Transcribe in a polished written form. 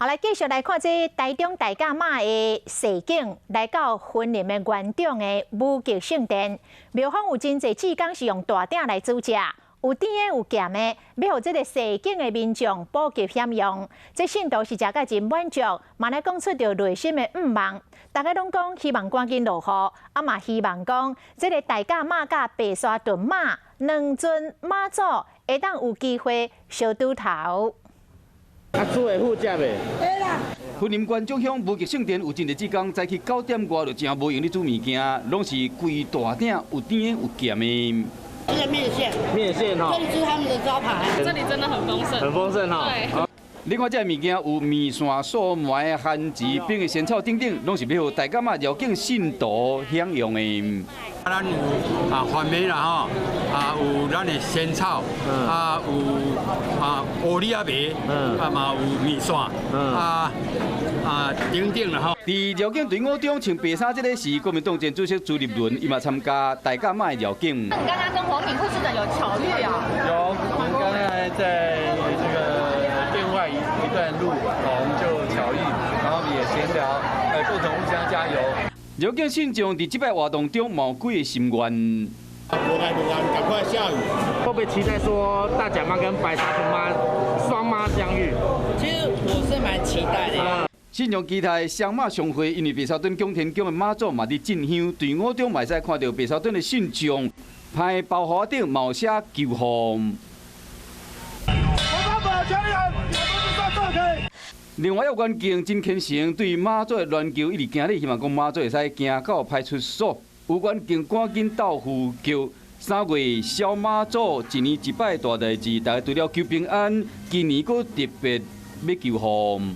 好，來繼續來看這台中大甲媽的誓景，來到雲林的元長的武極聖殿，廟方有真濟志工是用大鼎來煮食，有甜的有鹹的，欲予這個誓景的民眾補給享用。這信徒是食甲真滿足，嘛來講出著內心的願望。大家攏講希望趕緊落雨，啊嘛希望講這個大甲媽佮白沙屯媽兩尊媽祖會當有機會相拄頭。啊，主會負責袂？會啦。雲林縣長鄉無極聖殿有真濟志工，早起9點外就誠無閒咧煮物件，攏是規大鼎有甜的有鹹的。這個麵線，麵線哈，這裡是他們的招牌。這裡真的很豐盛，很豐盛哈。對。另外，這个物件有麵線、素糜、番薯、冰的仙草等等，攏是欲予大甲媽繞境信徒享用的。啊，咱有啊番麥啦吼，啊有咱的仙草，啊有啊芋泥仔糜，啊嘛有麵線，啊啊等等啦吼。佇繞境隊伍中，穿白衫這个是國民黨前主席朱立倫，伊嘛參加大甲媽的繞境。你剛剛跟黃敏副市長有巧遇啊？有，我們剛才在這個殿外一段路，我們就巧遇，然後也閒聊，共同互相加油。繞境信眾佇這擺活動中，嘛有幾个心願。無來無來，趕快下雨。會不會期待說大甲媽跟白沙屯媽雙媽相遇？其實我是蠻期待的。信眾期待雙媽相會，因為白沙屯拱天宮的媽祖嘛佇進香，隊伍中嘛會使看著白沙屯的信眾排包袱頂嘛有寫求雨。我們加油！另外有關境真虔誠，對媽祖的願求一直行禮，希望講媽祖會使行到派出所。有關境趕緊鬥呼叫，3月痟媽祖一年一擺大代誌，大家除了求平安，今年閣特別欲求雨。